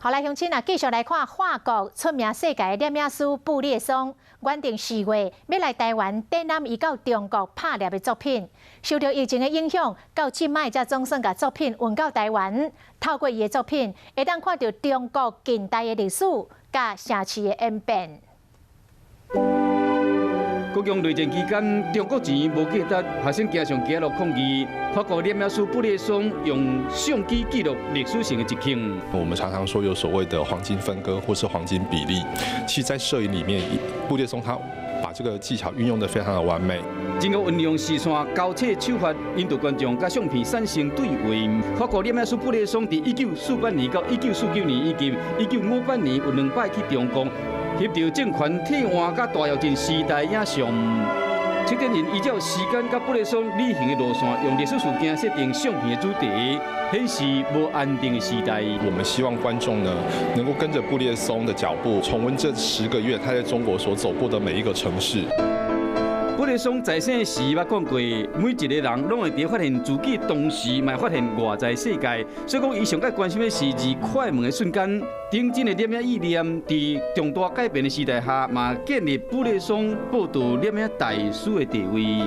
好來，鄉親啊，繼續來看法國出名世界的攝影師布列松，原定4月欲來台灣展覽伊到中國拍攝的作品，受著疫情的影響，到這擺才總算共作品運到台灣。透過伊的作品，會當看著中國近代的歷史佮城市的演變。國共內戰期間，中國錢無價值，學生經常街路抗議。法國攝影師布列松用相機記錄歷史性的一刻。我們常常說有所謂的黃金分割或是黃金比例，其實，在攝影裡面，布列松他把這個技巧運用得非常的完美。經過運用視線交錯手法，引導觀眾佮相片產生對話。法國攝影師布列松佇1948年到1949年以及1958年有兩擺去中國，翕著政權替換佮大躍進時代影像。策展人依照時間佮布列松旅行的路線，用歷史事件設定相片的主題，顯示無安定的時代。我們希望觀眾呢，能夠跟着布列松的腳步，重溫這10個月他在中國所走過的每一個城市。布列松在生時捌講過，每一個人攏會佇發現自己同時，嘛發現外在世界。所以講，伊上蓋關心的是佇快門的瞬間，頂真的攝影意念，佇重大改變的時代下，嘛建立布列松報導攝影大師的地位。